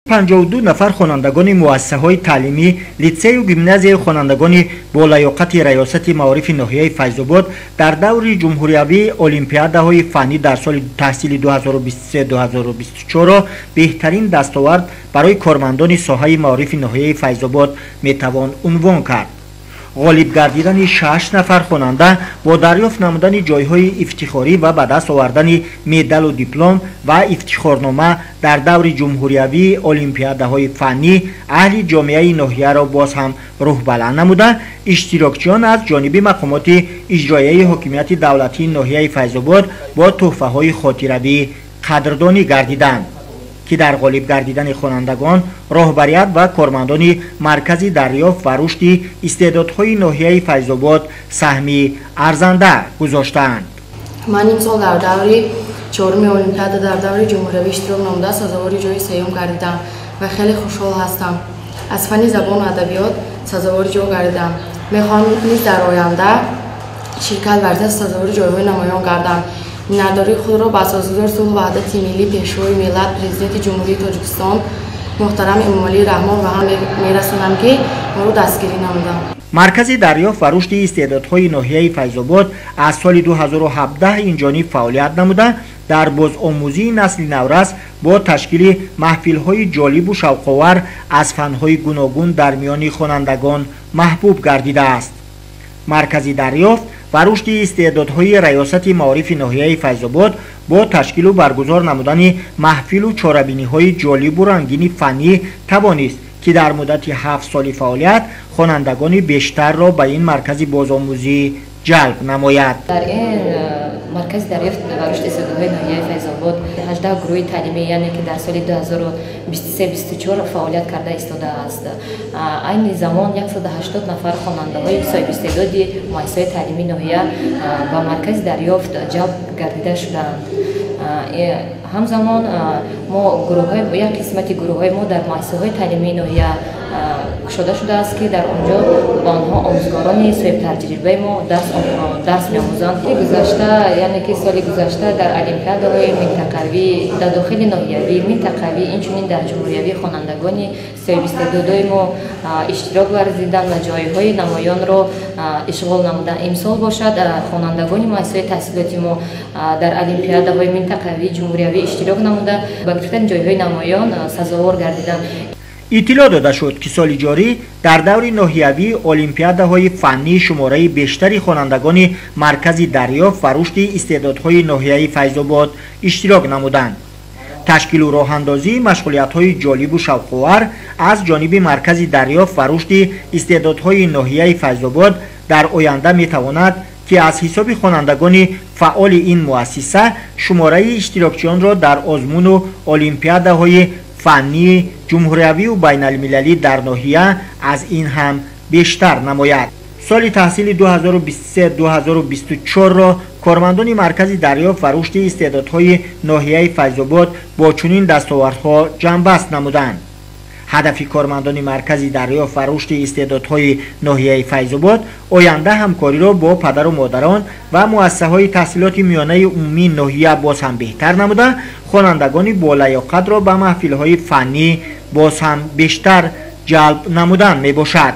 52 нафар хонандагони муассисаҳои таълимӣ, литсею гимназияи хонандагони бо лаёқати Раёсати маорифи ноҳияи Файзобод дар даври ҷумҳуриявии олимпиадаҳои фаннӣ дар соли таҳсили 2023-2024 беҳтарин дастовард барои кормандони соҳаи маорифи ноҳияи Файзобод метавон унвон кард. Ғолиб гардидани 6 нафар хонанда бо дарёфт намудани ҷойҳои ифтихорӣ ва ба даст овардани медалу диплом ва ифтихорнома дар даври ҷумҳуриявии олимпиадаҳои фаннӣ аҳли ҷомеаи ноҳияро боз ҳам рӯҳбаланд намуда, иштирокчиён аз ҷониби мақомоти иҷроияи ҳокимияти давлатии ноҳияи Файзобод бо тӯҳфаҳои хотиравӣ қадрдонӣ гардиданд, ки дар ғолиб гардидани хонандагон роҳбарият ва кормандони маркази дарёфт ва рушди истеъдодҳои ноҳияи Файзобод саҳми арзанда гузоштаанд. Ман имсол дар даври чоруми олимпиада дар даври ҷумҳуриявӣ иштирок намуда, сазовори ҷои сеюм гардидам ва хеле хушҳол ҳастам. Аз фанни забону адабиёт сазовори ҷо гардидам. Мехоҳам низ дар оянда ширкат варзида, сазовори ҷойҳои намоён гардам. Миннатдории худро ба Асосгузори сулҳу ваҳдати миллӣ, Пешвои миллат, Президенти Ҷумҳурии Тоҷикистон муҳтарам Эмомалӣ Раҳмон ба ҳам мерасонам, ки моро дастгирӣ намуданд. Маркази дарёфт ва рушди истеъдодҳои ноҳияи Файзобод аз соли 2017 инҷониб фаъолият намуда, дар бозомӯзии насли наврас бо ташкили маҳфилҳои ҷолибу шавқовар аз фанҳои гуногун дар миёни хонандагон маҳбуб гардидааст. Маркази дарёфт ва рушди истеъдодҳои Раёсати маорифи ноҳияи Файзобод бо ташкилу баргузор намудани маҳфилу чорабиниҳои ҷолибу рангини фаннӣ тавонист, ки дар муддати 7 соли фаъолият хонандагони бештарро ба ин маркази бозомӯзӣ ҷалб намояд. Дар ин маркази дарёфт ва рушди истеъдодҳои ноҳияи Файзобод 18 гурӯҳи таълимӣ, яъне ки дар соли 2023-24 фаъолият карда истодааст. Айни замон 180 нафар хонандаҳои соҳибистеъдоди муассисаҳои таълимии ноҳия ба маркази дарёфт ҷалб гардида шудаанд. Ҳамзамон мо гурӯҳҳои, як қисмати гурӯҳҳои мо дар муассисаҳои таълимии ноҳия кушода шудааст, ки дар он ҷо ба онҳо омӯзгорони соҳибтаҷрибаи мо дарс меомӯзанд. Гузашта, яъне ки соли гузашта, дар олимпиадаҳои минтақавӣ, дар дохили ноҳиявӣ, минтақавӣ, инчунин дар ҷумҳуриявӣ хонандагони соҳибистеъдодои мо иштирок варзиданд ва ҷойҳои намоёнро ишғол намуданд. Имсол бошад, хонандагони муассисаҳои таҳсилоти мо дар олимпиадаҳои минтақавӣ, ҷумҳуриявӣ иштирок намуда, ба гирифтани ҷойҳои намоён сазовор гардиданд. Иттилоъ дода шуд, ки соли ҷорӣ дар даври ноҳиявии олимпиадаҳои фаннӣ шумораи бештари хонандагони маркази дарёфт ва рушди истеъдодҳои ноҳияи Файзобод иштирок намуданд. Ташкилу роҳандозии машғулиятҳои ҷолибу шавқовар аз ҷониби маркази дарёфт ва рушди истеъдодҳои ноҳияи Файзобод дар оянда метавонад, ки аз ҳисоби хонандагони фаъоли ин муассиса шумораи иштирокчиёнро дар озмуну олимпиадаҳои фаннии ҷумҳуриявию байналмилалӣ дар ноҳия аз ин ҳам бештар намояд. Соли таҳсили 2023-2024-ро кормандони маркази дарёфт ва рушди истеъдодҳои ноҳияи Файзобод бо чунин дастовардҳо ҷамъбаст намуданд. Ҳадафи кормандони маркази дарёфт ва рушди истеъдодҳои ноҳияи Файзобод оянда ҳамкориро бо падару модарон ва муассисаҳои таҳсилоти миёнаи умумии ноҳия боз ҳам беҳтар намуда, хонандагони болаёқатро ба маҳфилҳои фаннӣ боз ҳам бештар ҷалб намудан мебошад.